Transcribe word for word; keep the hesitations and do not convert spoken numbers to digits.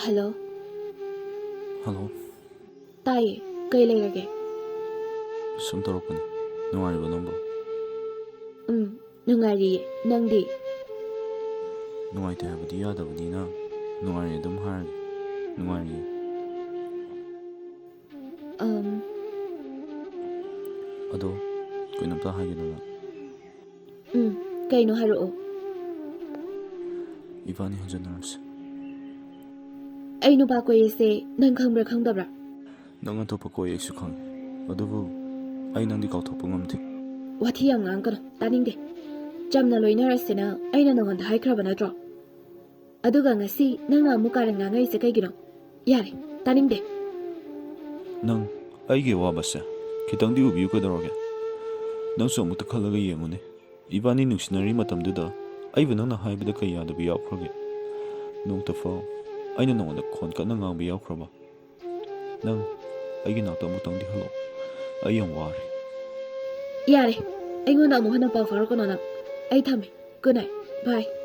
Hello. Hello. ꯇꯥꯏꯌꯦ꯫ ꯀꯩ ꯂꯩꯔꯒꯦ? ꯁꯨꯝ ꯇꯧꯔꯛꯄꯅꯤ꯫ ꯅꯨꯡꯉꯥꯏꯔꯤꯕꯣ ꯅꯪꯕꯣ? ꯎꯝ, ꯅꯨꯡꯉꯥꯏꯔꯤꯌꯦ꯫ ꯅꯪꯗꯤ? ꯅꯨꯡꯉꯥꯏꯇꯦ ꯍꯥꯏꯕꯗꯤ ꯌꯥꯗꯕꯅꯤꯅ ꯅꯨꯡꯉꯥꯏꯔꯤ ꯑꯗꯨꯝ ꯍꯥꯏꯔꯒꯦ꯫ ꯅꯨꯡꯉꯥꯏꯔꯤꯌꯦ꯫ ꯑꯝ, ꯑꯗꯣ ꯀꯩꯅꯣꯝꯇ ꯍꯥꯏꯒꯦ ꯅꯪ꯫ ꯎꯝ, ꯀꯩꯅꯣ ꯍꯥꯏꯔꯛꯑꯣ꯫ ꯏꯕꯥꯅꯤ ꯍꯟꯖꯟꯅꯔꯁꯦ꯫ ꯑꯩ ꯅꯨꯄꯥ ꯀꯣꯏꯌꯦꯁꯦ ꯅꯪ ꯈꯪꯕ꯭ꯔꯥ ꯈꯪꯗꯕ꯭ꯔꯥ? ꯅꯪ ꯑꯇꯣꯞꯄ ꯀꯣꯏ ꯑꯩꯁꯨ ꯈꯪꯉꯤ, ꯑꯗꯨꯕꯨ ꯑꯩ ꯅꯪꯗꯤ ꯀꯥꯎꯊꯣꯛꯄ ꯉꯝꯗꯦ꯫ ꯋꯥꯊꯤ ꯌꯥꯝ ꯉꯥꯡꯒꯅꯨ, ꯇꯥꯅꯤꯡꯗꯦ꯫ ꯆꯝꯅ ꯂꯣꯏꯅꯔꯁꯦꯅ ꯑꯩꯅ ꯅꯉꯣꯟꯗ ꯍꯥꯏꯈ꯭ꯔꯕ ꯅꯠꯇ꯭ꯔꯣ? ꯑꯗꯨꯒ ꯉꯁꯤ ꯅꯪꯅ ꯑꯃꯨꯛ ꯀꯥꯔꯟ ꯉꯥꯡꯉꯛꯏꯁꯦ ꯀꯩꯒꯤꯅꯣ? ꯌꯥꯔꯦ, ꯇꯥꯅꯤꯡꯗꯦ꯫ ꯅꯪ ꯑꯩꯒꯤ ꯑꯋꯥꯕꯁꯦ ꯈꯤꯇꯪꯗꯤ ꯎꯕꯤꯌꯨ ꯀꯩꯗꯧꯔꯒꯦ? ꯅꯪꯁꯨ ꯑꯃꯨꯛꯇ ꯈꯜꯂꯒ ꯌꯦꯡꯉꯨꯅꯦ꯫ ꯏꯕꯥꯅꯤ ꯅꯨꯡꯁꯤꯅꯔꯤ ꯃꯇꯝꯗꯨꯗ ꯑꯩꯕꯨ ꯅꯪꯅ ꯍꯥꯏꯕꯗ ꯀꯩ ꯌꯥꯗꯕ ꯌꯥꯎꯈ꯭ꯔꯒꯦ? ꯅꯣꯡꯇꯐꯥꯎ ꯑꯩꯅ ꯅꯉꯣꯟꯗ ꯈꯣꯟ ꯀꯟꯅ ꯉꯥꯡꯕ ꯌꯥꯎꯈ꯭ꯔꯕ? ꯅꯪ ꯑꯩꯒꯤ ꯅꯥꯛꯇ ꯑꯃꯨꯛꯇꯪꯗꯤ ꯍꯜꯂꯛꯑꯣ꯫ ꯑꯩ ꯌꯥꯝ ꯋꯥꯔꯦ꯫ ꯌꯥꯔꯦ, ꯑꯩꯉꯣꯟꯗ ꯑꯃꯨꯛ ꯍꯟꯅ ꯄꯥꯎ ꯐꯥꯎꯔꯛꯀꯅꯣ ꯅꯪ꯫ ꯑꯩ ꯊꯝꯃꯦ꯫ Good night. Bye.